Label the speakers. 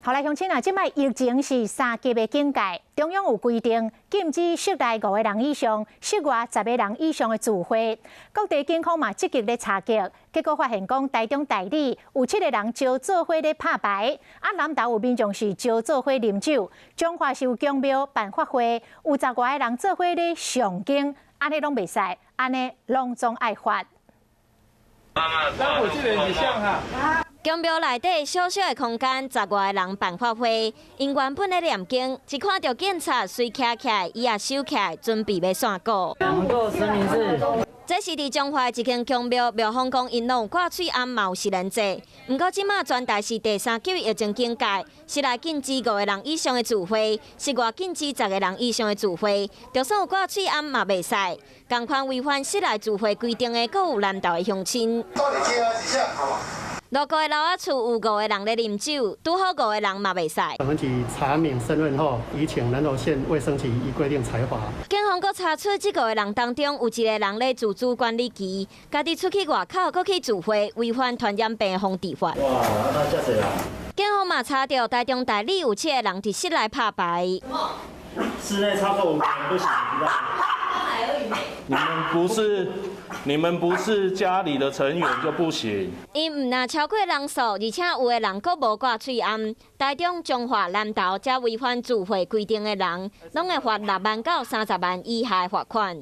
Speaker 1: 好來，鄉親啊，這擺疫情是三級的警戒，中央有規定禁止室內五個人以上、室外十個人以上的聚會。各地警方嘛積極咧查緝，結果發現講台中大里有七個人招做伙咧拍牌，啊南投有民眾是招做伙啉酒，彰化是有宮廟辦法會，有十外个人做伙咧誦經，按呢攏袂使，按呢攏總愛罰。
Speaker 2: 宮廟內底小小的空間，十外个人辦法會，𪜶原本咧念經，一看著警察隨徛起來，伊也收起來，準備欲散步。這是佇彰化一間宮廟，廟方講𪜶攏有掛喙罨，嘛有實聯制。毋過這馬全台是第三級疫情警戒，室內禁止五個人以上的聚會，室外禁止十個人以上的聚會。就算有掛喙罨嘛袂使。仝款違反室內聚會規定的，閣有南投的鄉親。路過的老仔厝有五個人咧啉酒，拄好五個人嘛袂使。
Speaker 3: 我們已查明身份後，已請南投縣衛生局依規定裁罰。
Speaker 2: 警方閣查出這五個人當中有一個人咧自主管理期，家己出去外口，閣去聚會，違反傳染病防治法。
Speaker 4: 哇，那遮濟人！
Speaker 2: 警方嘛查著台中大里有七個人佇室內拍牌。
Speaker 4: 室內超過五個人不行，知道？
Speaker 5: 你們不是家裡的成員就不行。
Speaker 2: 𪜶毋但超過人數，而且有的人閣無掛喙罨。台中、彰化、南投遮違反聚會規定的人，攏會罰6萬到30萬以下的罰款。